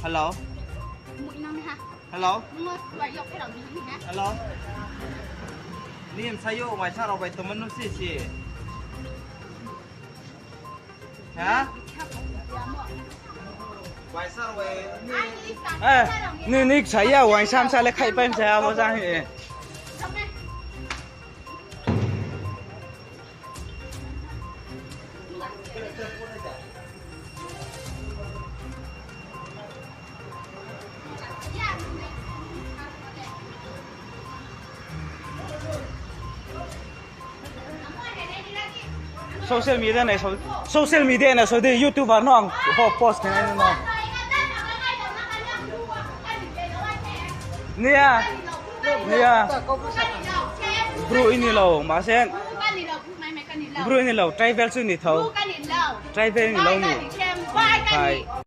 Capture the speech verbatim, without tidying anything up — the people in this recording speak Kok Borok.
Hello. Hello. Hello. Ni msa yo waisa rok bai tongma nung si si. Ha? Waisa rok bai ni. Eh, ni, ni saya waisa msa le khai pai msa abo jang he. Social media nai so, social media nai so de YouTuber no ang ho post khe nai no. Niya, niya. Bro ini lo, masen. Bro ini lo, tribal su ni thau. Tribal ni lo ni. Hai.